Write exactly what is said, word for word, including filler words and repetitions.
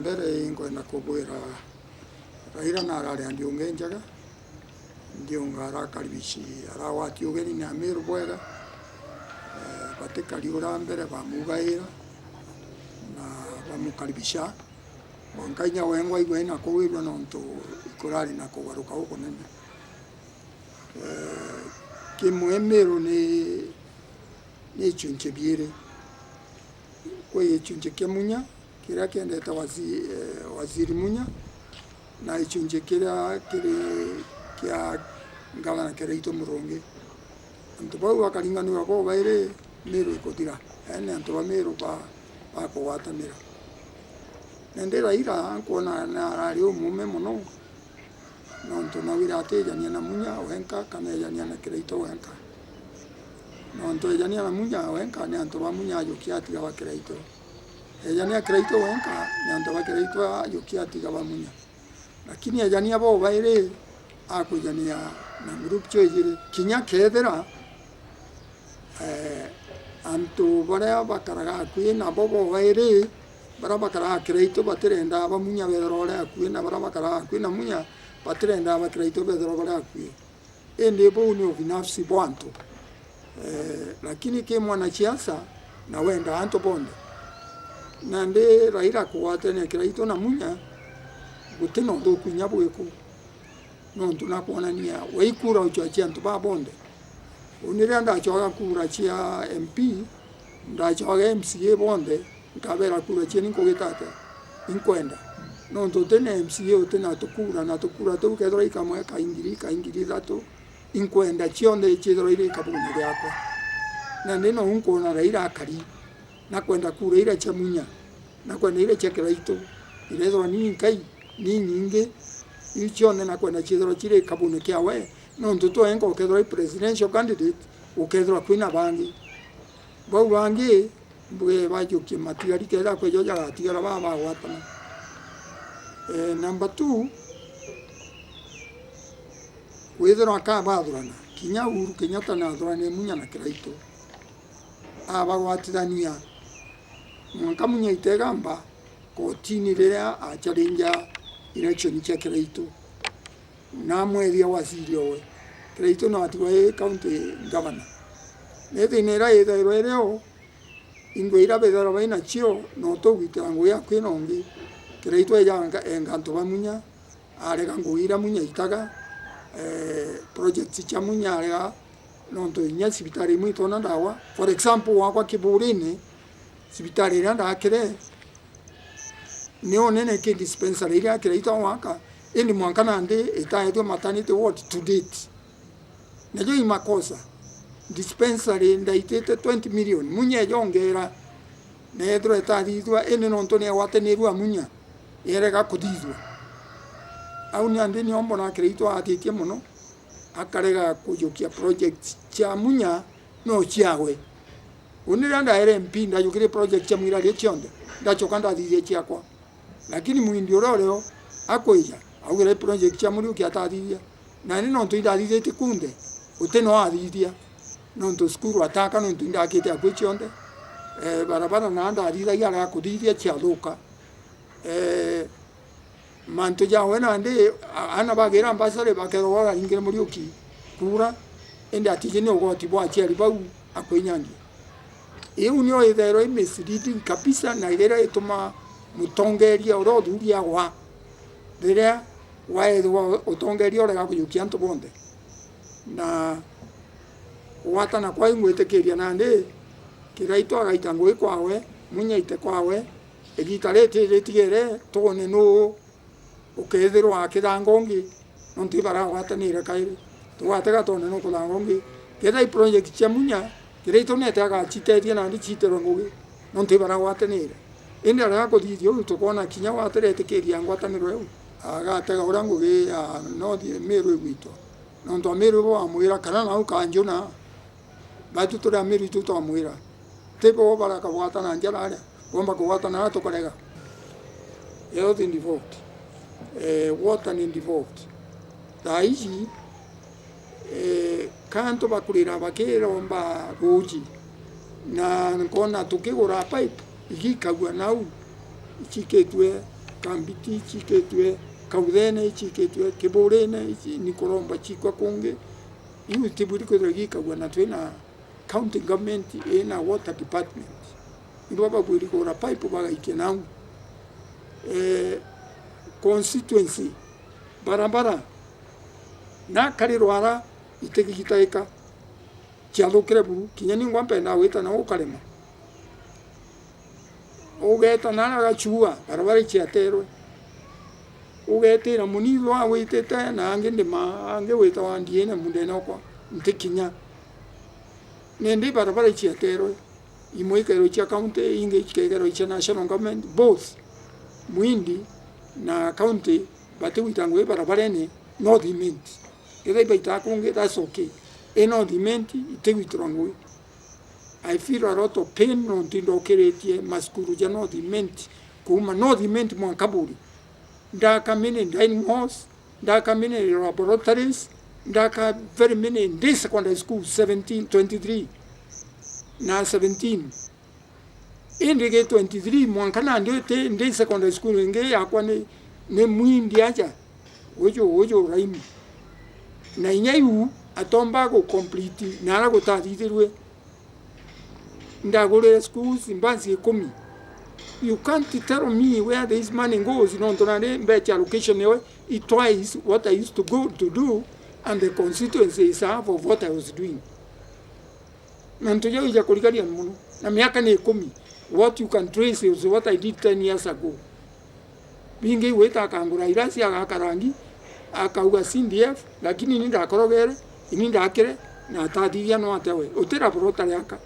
Mbere, inkwenda kubwira Raila na arari a ndiunge njega, ndiunga arakaribici, aragwati ugeni ni Amiru bwega, eh, batikari uria mbere bamugaira na bamukaribisha. Mwanka inya wengwa igwe ina kuwirua nontu ikurari na kugaruka gukunene. Eh, kimwe Miru ni, ni ichunchi biiri. Kwi ichunchi kia Munya, kiria kiendete wazi-, eh, waziri Munya, na ichunchi kiria kiri kia ngavana Kiraitu Murungi. Antu bau bakaringanirwa bobairi, Miru ikuthira. Yaani antu ba Miru ba-, bakugwatanira. Na ndi Raila nkwona na arari umume mono, nontu nawire atijania na Munya wenka kana ejania na Kiraitu wenka. Nontu ejania na Munya wenka ni antu ba Munya ajukia atiga ba Kiraitu. Ejania Kiraitu wenka ni antu ba Kiraitu ajukia atiga ba Munya. Lakini ejania bobairi akwijania na group cio ijiri. Kinya kethira, eh, antu baria bakaraga akui nabo bobairi, baria bakaraga Kiraitu batirenda ba Munya bethirwa bari akui, na baria bakaraga akui na Munya batirenda ba Kiraitu bethirwa bari akui. Indi buu ni ubinafsi bwa antu. Eh, lakini ki mwanasiasa na wenda antu bonthe. Nandi Raila kugwatania Kiraitu na Munya, guti na uthuku inya bwiku. Nontu nakwonania we ikura uchwa cia antu baa bonthe. Uni riria ndachoga kura cia M P, ndachoga M C A bonthe, nkabera kura cieni nkugita atia? Inkwenda. Nontu uti na M C A, uti na tukura, na tukura tuu kethirwa i kamwe ka ingiri, ka ingiri ithatu, inkwenda cionthe ciithirwa iri kabune giakwa. Nandi nou nkwona Raila akari, nakwenda kura iria cia Munya, nakwenda iria cia Kiraitu, irethirwa ni inkai, ni inyingi, iu cionthe nakwenda ciithirwa ciri kabune kiawe, nontu twenka ukethirwa i presidential candidate, ukethirwa kwina bangi. Bau bangi, mbuge bajukie matigari, kethira kwi jo jagatigara baa bagwatana. Eh, number two, kwithirwa ka bathurana, kinya Uhuru Kenyatta nathurane Munya na Kiraitu, abagwatithania. Mwanka Munya aitegamba kotini riria acharinja election cia Kiraitu. Namwethia waziri owe. Kiraitu no atigwa i county governor. Ni thina iria ithairwa irio, ingwe iria bethairwa bainacio, no tugwitira ngugi ya kwina ungi. Kiraitu eja enga, enga antu ba Munya, arega ngugi iria Munya aitaga, eh, projects cia Munya arega, nontu inya cibitari imwe itona ndawa. For example, gwakwa Kiburine, cibitari iria ndakire, ni unene ki dispensary iria Kiraitu agwaka, indi mwanka nandi itaetwe maternity ward to date. Najo i makosa. Dispensary ndaitite twenty million, Munya eja ongera, na ethirwa itathithua, indi nontu ni egwatanirua Munya, yerega kuthithua. Au nandi nio mbona Kiraitu atitie mono, akarega kujukia project cia Munya no ciawe. Uni riria ndaere M P, ndajukirie project cia Munya iria cionthe, ndacoka ndathithia ciakwa. Lakini muindi uria urio akwija, augire project cia Muriuki atathithia. Nani nontu indathithitie kunthe, uti no athithia. Nontu cukuru ataka, nontu indakite akui cionthe. Eh, barabara na ndathithagia arega kuthithia ciathuka. Eh, mantu jawe nandi, a-, ana bagira mbasari bakethirwa baringire Muriuki kura, indi atiji ni ugoti bwa aciari bau akwinyangia. Iu nio ithairwa i misleading kabisa, na iria ituma mutongeria uria uthuri agwa, riria waethirwa utongeria urega kujukia antu bonthe. Na kugwatana kwai ngwitikiria nandi, Kiraitu agaita ngugi kwawe, Munya aite kwawe, igita riti ritigere twone nuu ukethirwa akithanga ungi, nontu ibaragwatanire kairi. Tugwatega twone nukuthanga ungi. Kethira i project cia Munya, Kiraitu nete agaciteethia nandi ciitirwe ngugi, nontu ibaragwatanire. Indi arega kuthithia uu, tukwona kinya gwatiretikiria ngwataniro iu, agatega uria ngugi ya North Meru igwitwa. Nontu Amiru ibo bamwira, kana nau kanjuna, batu turi Amiru itu twamwira. Ti bo barakagwatana njara aria, bomba kugwatana aria tukarega. Health ni devolved. Eh, water ni devolved. Thaa ici, eh, ka antu bakurira bakiromba ruuji, na nkona tukigura pipe, igikagua nau, icikitue Kambiti icikitwe, Kauthene icikitwe, Kiburine ici, ni kuromba cikwa kungi. Iu itibwiri kwithirwa gikagua na twina county government ina water department. Nibo babwiri kugura pipe bagaikia nau. Eh, constituency, barabara, na kari rwara itigitaika. Ciathukire buru, kinya ningwa mpendaa gwita nau ukarema. Ugeeta naara Gachua, barabara iciaterwe. Ugeetira munithwa witite na angi ndima, angi witawa ndiine mundene okwa, ntikinya. Nindi barabara iciaterwe, imwe ikeerwa cia county, ingi ikegerwa cia national government, both Mwindi na county batigwita ngugi barabarene North Imenti. Kethira ibaitaa kungi, that's okay. I North Imenti itigwitirwa ngugi. I feel a lot of pain nontu indokiritie masukuru ja North Imenti, kuuma North Imenti mwanka Buri. Ndaka many dining halls, ndaka many laboratories, ndaka very many day secondary schools, seventeen, twenty-three na seventeen. Indi gi twenty-three mwanka nandi uti ndi secondary school ingi yakwa ni, ni Mwindi aja, uju, uju Raimi. Na inya iu atomba gu complete naara gutathithirue. Ndagurire schools mbansi ikumi. You can't tell me where this money goes, nontu nandi mbecha allocation ewe, it twice what I used to go to do and the constituency is half of what I was doing. Mantu jau ija kurigania mono. Na miaka ni ikumi. What you can trace is what I did ten years ago. Bingi igwita akangura irasi, agaka rangi, akauga C D F, lakini ini ndakorogere, ini ndakire, na atathithia no atewe. Uti laboratory aka.